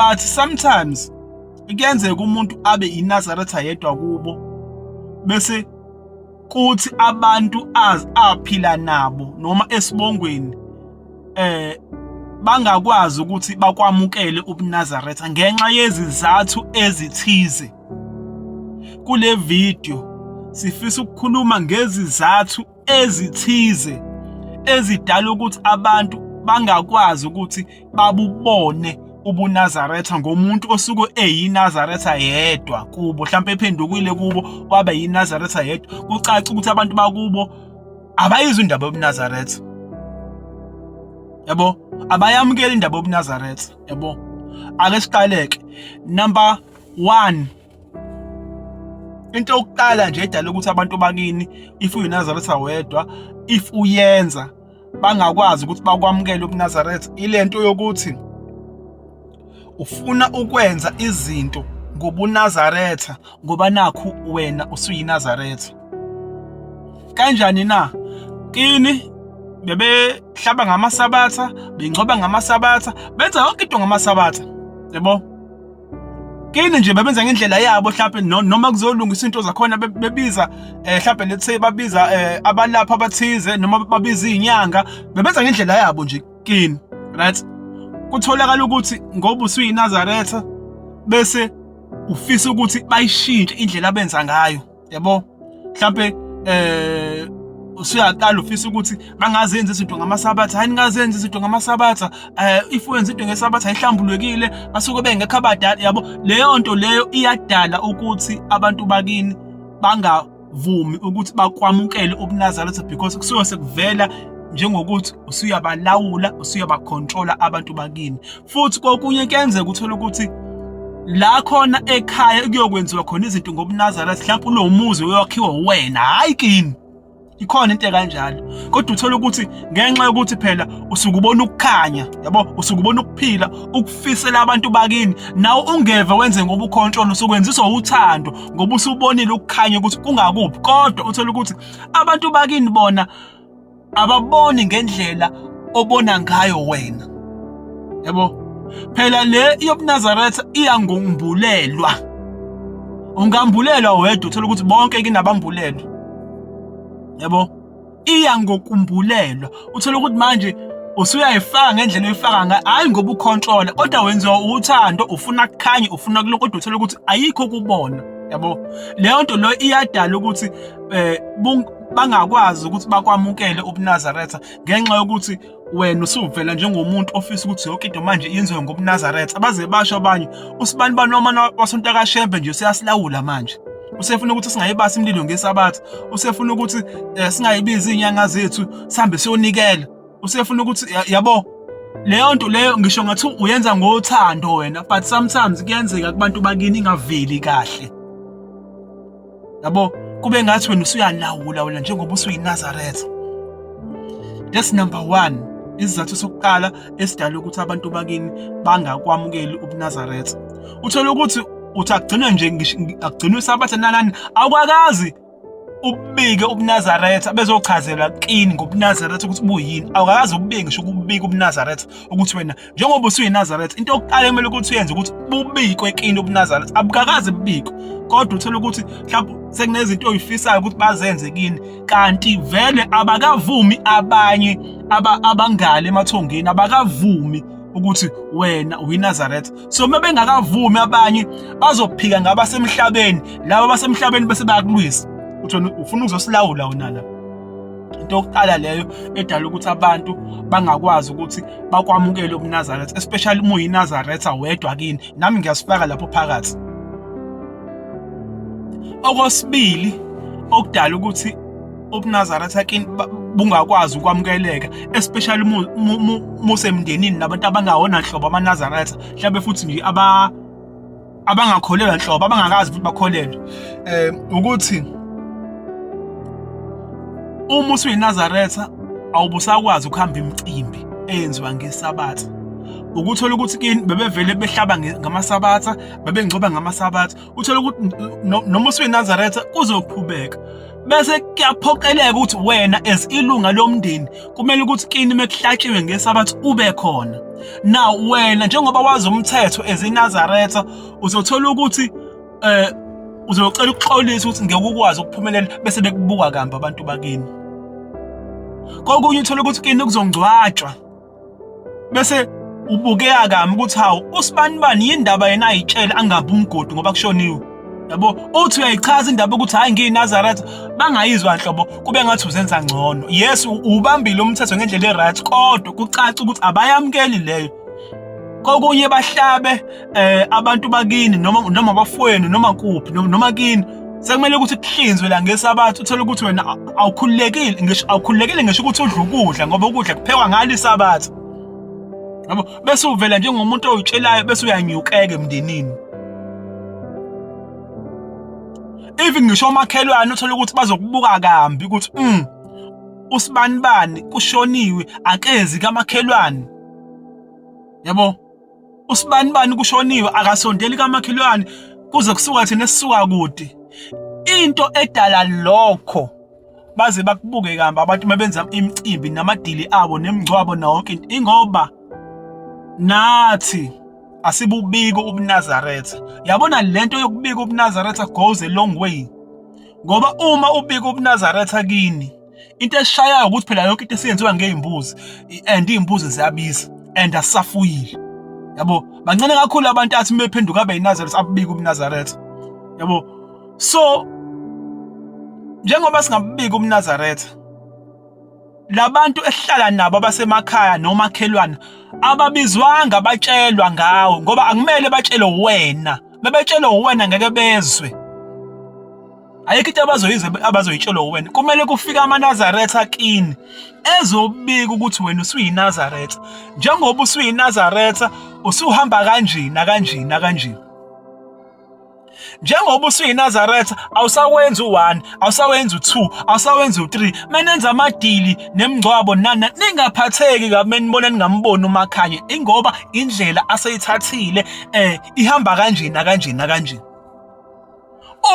But sometimes kuyenzeka umuntu abe iNazaretha yedwa kubo, bese kuthi abantu aphila nabo noma esibongweni bangakwazi ukuthi bakwamukele ubuNazaretha ngenxa yezizathu ezithize. Kule video sifisa ukukhuluma ngezizathu ezithize ezidala ukuthi abantu bangakwazi ukuthi babubone ubuNazaretha ngomuntu osuke eyiNazaretha yedwa kubo, mhlawumbe ephendukile kubo waba yiNazaretha yedwa, kucaca ukuthi abantu bakubo abayizwa indaba yobuNazaretha, yabo, abayamukeli indaba yobuNazaretha, yabo. Ake siqaleke number 1. Into yokuqala nje edala ukuthi abantu bakini, if uyiNazaretha wedwa, if uyenza, bangakwazi ukuthi bakwamukele ubuNazaretha, ilento yokuthi ufuna ukwenza izinto ngobuNazaretha ngoba nakhu wena usuyiNazaretha. Kanjani na? Kini bebehlaba ngamaSabatha, bengcoba ngamaSabatha, benza yonke into ngamaSabatha, yabo. Kini nje bebenza ngendlela yabo, mhlawumbe noma kuzolungisa into zakhona bebiza mhlawumbe let's say babiza abalaphi abathize noma babiza izinyanga, bebenza ngendlela yabo nje kini, right? Kutholakala ukuthi ngoba usuyiNazaretha bese ufisa ukuthi bayishintshe indlela abenza ngayo, yabo. Mhlambe usuyaqala ufisa ukuthi bangazenzi izinto ngamaSabatha, hayi ningazenzi izinto ngamaSabatha, if wenza into ngeSabatha ayihlambulukile, basuke bengekho abadala, yabo. Leyo nto leyo iyadala ukuthi abantu bakini bangavumi ukuthi bakwamukele ubuNazaretha, because kusuke sekuvela njengokuthi usuyabalawula, usuyabakhontrola abantu bakini. Futhi kokunye kuyenzeka uthole ukuthi la khona ekhaya kuyokwenziwa khona izinto ngobuNazaretha, mhlawumbe ulo muzi uyakhiwa wena, hayi kini, ikhona into ekanjalo. Kodwa uthola ukuthi ngenxa yokuthi phela usuke ubona ukukhanya, yabo, usuke ubona ukuphila, ukufisela abantu bakini, nawe ungeve wenze ngoba ucontrol, usukwenziswa uthando ngoba usubonile ukukhanya ukuthi kungakuphi. Kodwa uthola ukuthi abantu bakini bona ababoni ngendlela obona ngayo wena, yabo. Phela le yobuNazaretha iyangombulelwa, ungambulelwa wedwa, uthola ukuthi bonke kinabambulelwa, yabo, iya ngokumbulelwa. Uthola ukuthi manje usuyayifaka ngendlela oyifaka ngayo, hhayi ngoba ukhontrola, kodwa wenziwa uthando, ufuna kukhanye, ufuna kulokho, kodwa uthola ukuthi ayikho kubona, yabo. Leyo nto leyo iyadala ukuthi bangakwazi ukuthi bakwamukele ubuNazaretha ngenxa yokuthi wena usuvela njengomuntu ofisa ukuthi yonke into manje yenziwe ngobuNazaretha. Abaze basho abanye, usibani bani wamana wasonta kaShembe nje useyasilawula manje, usefuna ukuthi singayibasi imililo ngeSabatha, usefuna ukuthi singayibizi izinyanga zethu sihambe siyonikela, usefuna ukuthi, yabo. Leyo nto leyo ngisho ngathi uyenza ngothando wena, but sometimes kuyenzeka kubantu bakini ingaveli kahle, yabo, kube ngathi wena usuyalawula wena njengoba usuyiNazaretha. That's number 1, isizathu sokuqala esidala ukuthi abantu bakini bangakwamukeli ubuNazaretha. Uthola ukuthi uthi akugcinwe nje, akugcinwe iSabatha nanani, awukakazi ubike ubuNazaretha bezochazela kini ngobuNazaretha ukuthi buyini, awukakazi ubike ngisho ukubika ubuNazaretha ukuthi wena njengoba usuyiNazaretha, into yokuqala ekumele ukuthi uyenze ukuthi bubikwe kini ubuNazaretha, abukakaze bubikwe. Kodwa uthola ukuthi mhlawumbe sekunezinto oyifisayo ukuthi bazenze kini, kanti vele abakavumi abanye abangale emathongeni, abakavumi ukuthi wena uyiNazaretha. So uma bengakavumi abanye bazophika ngabasemhlabeni, laba abasemhlabeni bese bayakulwisa uthi ufuna ukuzosilawula wena la. Into yokuqala leyo edala ukuthi abantu bangakwazi ukuthi bakwamukele ubuNazaretha, especially uma uyiNazaretha wedwa kini, nami ngiyasifaka lapho phakathi. Okwesibili okudala ukuthi ubuNazaretha kini bungakwazi ukwamukeleka, especially musemndenini nabantu abangawona nhlobo amaNazaretha, mhlawumbe futhi nje abangakholelwa nhlobo, abangakazi futhi bakholelwe, ukuthi uma usuyiNazaretha awubusakwazi ukuhamba imicimbi eyenziwa ngeSabatha. Ukuthola ukuthi kini bebevele behlaba ngamaSabatha, bebengcoba ngamaSabatha, uthola ukuthi noma usuyiNazaretha kuzoqhubeka, bese kuyaphoqeleka ukuthi wena as ilunga lomndeni kumele ukuthi kini mekuhlatshiwe ngeSabatha ube khona. Now wena njengoba wazi umthetho eziNazaretha uzothola ukuthi uzocela ukuxolisa ukuthi ngeke ukwazi ukuphumelela bese bekubuka kambi abantu bakini. Kokunye uthola ukuthi kini kuzongcwatshwa bese ubukeka kami ukuthi hawu usibanibani yindaba yena ayitshela angabi umgodi ngoba kushoniwe. Yabo, uthi uyayichaza indaba ukuthi hayi ngiyiNazaretha, bangayizwa nhlobo kube ngathi uzenza ngcono. Yes, ubambile umthetho ngendlela e-right, kodwa kucaca ukuthi abayamukeli leyo. Kokunye bahlabe abantu bakini noma abafowenu noma kuphi noma kini, sekumele ukuthi kuhlinzwe la ngeSabatha. Uthole ukuthi wena awukhululekile, ngisho awukhululekile ngisho ukuthi udle ukudla ngoba ukudla kuphekwa ngalo iSabatha. Yabo, bese uvela njengomuntu oyitshelayo bese uyanyukeka emndenini. Even ngisho omakhelwane uthola ukuthi bazokubuka kambi ukuthi usibanibani kushoniwe akezi kamakhelwane. Yabo, usibanibani kushoniwe akasondeli kamakhelwane kuze kusuka thina esisuka kude. Into edala lokho baze bakubuke kambi abantu mabenza imicimbi namadili abo nemingcwabo nawo yonke into, ingoba nathi asibubiki ubuNazaretha. Yabona lento yokubika ubuNazaretha goes a long way, ngoba uma ubika ubuNazaretha kini, into eshayayo ukuthi phela yonke into esiyenziwa ngey'mbuzi, and iy'mbuzi ziyabiza and asisafuyile. Yabo, bancane kakhulu abantu athi uma bephenduka abe yiNazaretha abubike ubuNazaretha. Yabo, so njengoba singabubiki ubuNazaretha, labantu esihlala nabo abasemakhaya nomakhelwane ababizwanga batshelwa ngawo, ngoba akumele batshelwe wena. Bebetshelwe wena ngeke bezwe, ayikho into abazoyizwa abazoyitshelwa wena. Kumele kufike amaNazaretha kini ezobika ukuthi wena usuyiNazaretha. Njengoba usuyiNazaretha usuhamba kanje nakanje nakanje. Njengoba usuyiNazaretha awusawenzi u-1, awusawenzi u-2, awusawenzi u-3. Menenza amadili nemingcwabo nana ningaphatheki kabi menibona ningamboni uMakhanya, ingoba indlela aseyithathile ihamba kanje nakanje nakanje.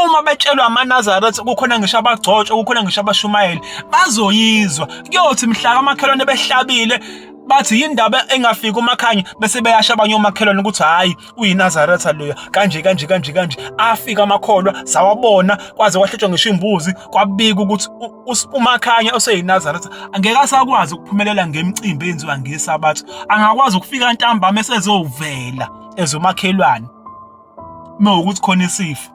Uma betshelwa amaNazaretha kukhona ngisho abagcotshwa, kukhona ngisho abashumayeli, bazoyizwa. Kuyothi mhla kamakhelwane behlabile bathi yindaba engafiki uMakhanya, bese beyasha abanye omakhelwane ukuthi hhayi uyiNazaretha loya kanje kanje kanje kanje. Afika amakholwa sawabona, kwaze kwahlatshwa ngisho imbuzi, kwabika ukuthi uMakhanya useyiNazaretha. Angeke asakwazi ukuphumelela ngemicimbi eyenziwa ngeSabatha, angakwazi ukufika ntambama esezovela ezomakhelwane uma ukuthi khona isifo.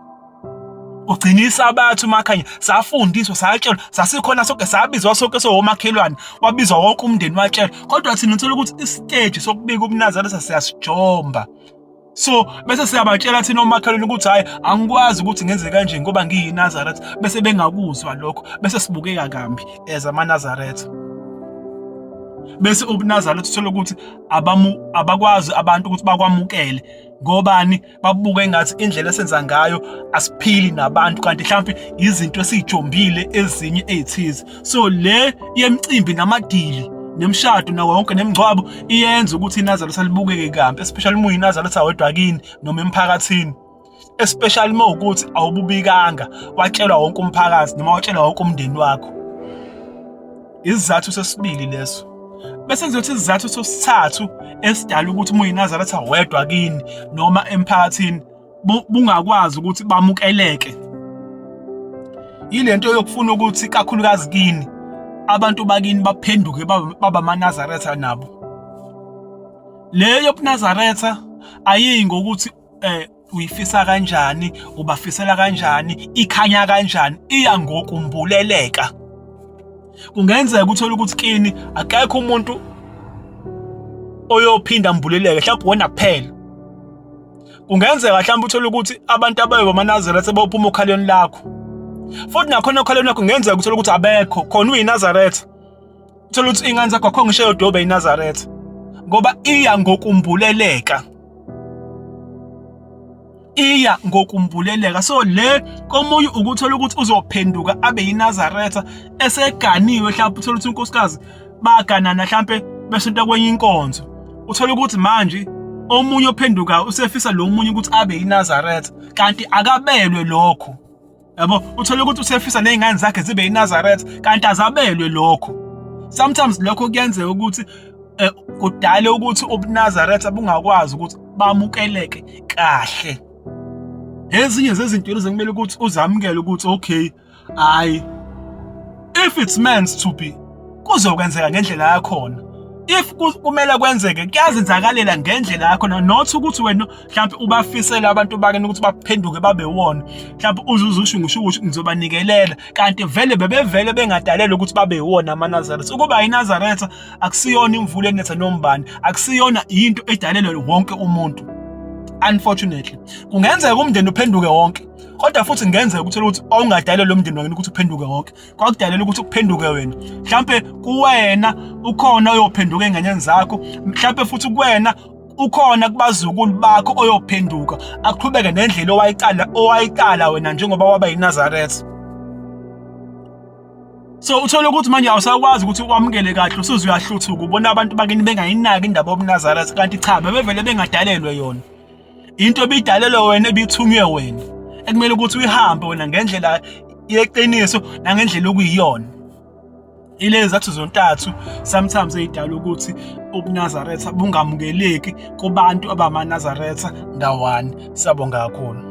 Ugcina iSabatha uMakhanya, safundiswa satshelwa, sasikhona sonke, sabizwa sonke sowomakhelwane, wabizwa wonke umndeni watshelwa. Kodwa thina uthola ukuthi isiteji sokubika ubuNazaretha siyasijomba. So bese siyabatshela thina omakhelwane ukuthi hhayi angikwazi ukuthi ngenze kanje ngoba ngiyiNazaretha, bese bengakuzwa lokho, bese sibukeka kambi as amaNazaretha. Bese ubuNazaretha uthola ukuthi abakwazi abantu ukuthi bakwamukele, ngobani babuka engathi indlela esenza ngayo asiphili nabantu, kanti mhlawumbe izinto esiyijombile ezinye ezithize. So le yemicimbi namadili nemishado nawo yonke nemingcwabo iyenza ukuthi iNazaretha libukeke kambi, especially uma uyiNazaretha wedwa kini noma emphakathini, especially uma ukuthi awububikanga watshelwa wonke umphakathi noma watshelwa wonke umndeni wakho. Isizathu sesibili leso. Bese kuzothi isizathu sesithathu esidala ukuthi uma uyiNazaretha wedwa kini noma emphakathini bungakwazi ukuthi bamukeleke, yilento yokufuna ukuthi kakhulukazi kini abantu bakini baphenduke baba amaNazaretha nabo. Le yobuNazaretha ayiyi ngokuthi uyifisa kanjani, ubafisela kanjani, ikhanya kanjani, iya ngokumbuleleka. Kungenzeka uthole ukuthi kini akekho umuntu oyophinda ambuleleke, mhlawumbe wena kuphela. Kungenzeka mhlawumbe uthole ukuthi abantu abayoba amaNazaretha bayophuma okhalweni lakho, futhi nakhona okhalweni lakho kungenzeka uthole ukuthi abekho khona uyiNazaretha. Uthola ukuthi iy'ngane zakho akho ngisho eyodwa yoba iNazaretha, ngoba iya ngokumbuleleka, iya ngokumbuleleka. So le komunye ukuthola ukuthi uzophenduka abe yiNazaretha eseganiwe, mhlawumbe uthola ukuthi unkosikazi baganana mhlampe besonta kwenye inkonzo, uthola ukuthi manje omunye ophendukayo usefisa lo munye ukuthi abe yiNazaretha, kanti akabelwe lokho. Yabo, uthola ukuthi usefisa nezingane zakhe zibe yiNazaretha, kanti azabelwe lokho. Sometimes lokho kuyenzeka ukuthi Kudale ukuthi ubuNazaretha bungakwazi ukuthi bamukeleke kahle. Ezinye zezinto lezi kumele ukuthi uzamukele ukuthi okay, hayi, if it's meant to be, kuzokwenzeka ngendlela yakhona. If kumele kwenzeke, kuyazenzakalela ngendlela yakho, not ukuthi wena mhlawumbe ubafisela abantu bakini ukuthi baphenduke babe wona, mhlawumbe uzuze usho ngisho ukuthi ngizobanikelela, kanti vele bebevele bengadalelwe ukuthi babe yiwona amaNazaretha. Ukuba iNazaretha akusiyona imvula enetha nombani, akusiyona into edalelwe wonke umuntu. Unfortunately, kungenzeka umndeni uphenduke wonke, kodwa futhi kungenzeka ukuthi ukuthi awungadalelwe umndeni wakini ukuthi uphenduke wonke, kwakudalela ukuthi kuphenduke wena. Mhlampe kuwena ukhona oyophenduka enganeni zakho, mhlampe futhi kuwena ukhona kubazukulu bakho oyophenduka aqhubeke nendlela owayiqala wena njengoba waba yiNazaretha. So uthola ukuthi manje awusakwazi ukuthi wamukele kahle, usuze uyahluthuka ubona abantu bakini bengayinaki indaba yobuNazaretha, kanti cha, bebevele bengadalelwe yona. Into ebidalelwe wena, ebithunywe wena, ekumele ukuthi uyihambe wena ngendlela yeqiniso nangendlela okuyiyona. Ilezi zathu zontathu sometimes eyidala ukuthi ubuNazaretha bungamukeleki kubantu abamaNazaretha ndawana. Siyabonga kakhulu.